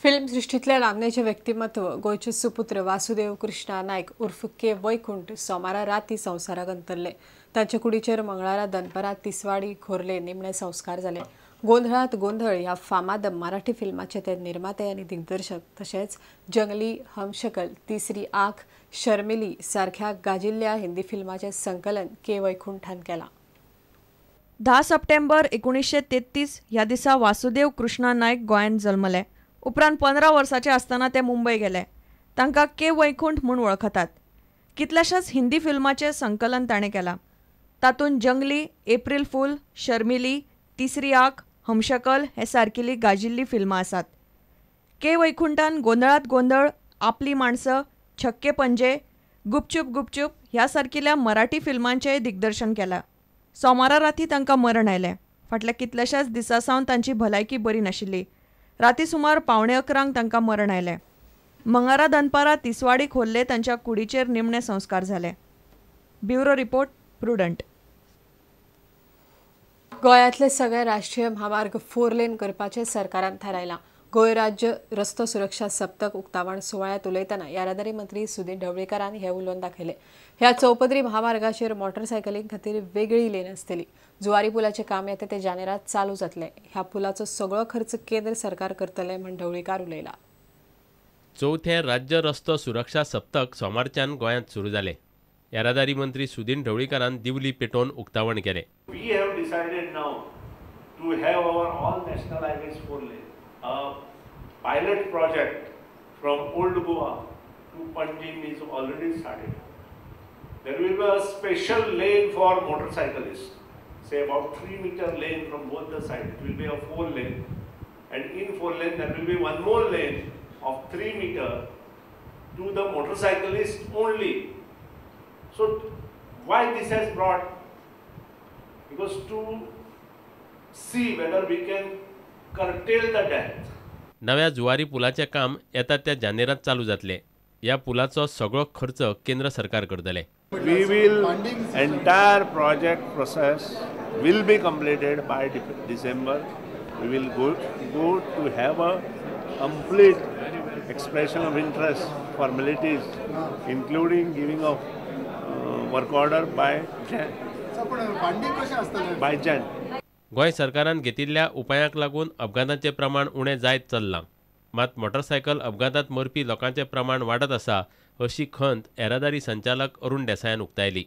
Film सृष्टीतल्या नामनेचे व्यक्तिमत्व गोंयचे सुपुत्र वासुदेव कृष्णा नायक उर्फ के वैकुंठ सोमारा राती संवसाराक अंतरले. तांचे कुडीचेर मंगळारा दनपरां तिसवाडी खोर्ले निमणे संस्कार जाले. गोंधळात गोंधळ ह्या फामाद मराठी फिल्माचे ते निर्माते आनी दिग्दर्शक, तशेंच जंगली, हमशकल, तिसरी आंख, शर्मिली सारख्या गाजिल्ल्या हिंदी फिल्माचें संकलन के वैकुंठान केलां. 10 सप्टेंबर 1933 ह्या दिसा वासुदेव कृष्णा नायक गोंयांत जल्मले. उपरांत 15 वर्साचे आसतना ते मुंबय गेले. तांकां के वैकुंठ म्हूण वळखतात. कितल्याशाच हिंदी फिल्माचें संकलन ताणें केलां. तातूंत जंगली, एप्रिल फूल, शर्मिली, तिसरी आंख, हमशकल हे सारकिली गाजिल्लीं फिल्मां आसात. के वैकुंठान गोंधळात गोंधळ, आपली माणसं, छक्के पंजे, गुपचूप गुपचूप ह्या सारकिल्या मराठी फिल्मांचेंय दिग्दर्शन केलां. सोमारा राती तांकां मरण आयलें. फाटल्या कितल्याशाच दिसां सावन तांची भलायकी बरी नाशिल्ली. राती सुमार 10:45 तांकां मरण आयलें. मंगळारा दनपारां तिसवाडी खोर्ले तांच्या कुडीचेर निमणे संस्कार जाले. Bureau report, Prudent. गोंयांतले सगळे राष्ट्रीय म्हामार्ग 4 लेन करपाचें सरकारान थारायलां. गोंय राज्य रस्तो सुरक्षा सप्तक उक्तावण सुवाळ्यांत उलयतना येरादारी मंत्री सुदिन ढवळीकारान हें उलोवन दाखयलें. ह्या चौपदरी म्हामार्गाचेर मोटरसायकलीं खातीर वेगळी लेन आसतली. जुवारी पुलाचें काम येता ते जानेरात चालू जातलें. ह्या पुलाचो सगळो खर्च केंद्र सरकार करतलें म्हूण ढवळीकार उलयला. चवथें राज्य रस्तो सुरक्षा सप्तक सोमारच्यान गोंयांत सुरू जालें. येरादारी मंत्री सुदिन ढवळीकारान दिवली पेटोवन उक्तावण केलें. We have decided now to have our all national highways 4 lane. A pilot project from Old Goa to Panjim is already started. There will be a special lane for motorcyclists, say about 3 meter lane from both the sides. It will be a 4 lane, and in 4 lane there will be one more lane of 3 meter to the motorcyclist only. So why this has brought? Because to see whether we can curtail the death. नव्या जुवारी पुलाचें काम येता त्या जानेरात चालू जातलें. ह्या पुलाचो सगळो खर्च केंद्र सरकार करतलें. We will entire project process will be completed by December. We will go to have a complete expression of interest formalities, including giving of work order by Jan. By Jan. Goa सरकारान घेतिल्ल्या उपायांक लागून अपघातांचें प्रमाण उणें जायत चल्लां. मात motorcycle अपघातांत मरपी लोकांचें प्रमाण वाडत आसा अशी खंत येरादारी संचालक अरुण देसायान उक्तायली.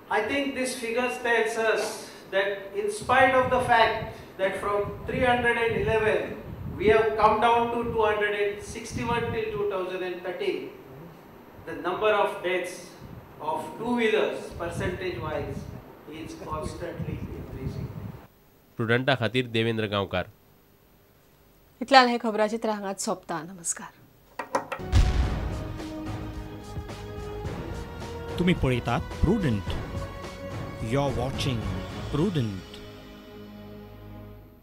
I think this figures tells us that in spite of the fact that from 311 we have come down to 261 till 2013, the number of deaths of two wheelers percentage wise is constantly increasing. प्रुडंटा खातीर देवेंद्र गांवकार. इतल्यान हे खबराचित्र हांगाच सोंपता. नमस्कार. तुम्ही पळयतात Prudent. You are watching Prudent.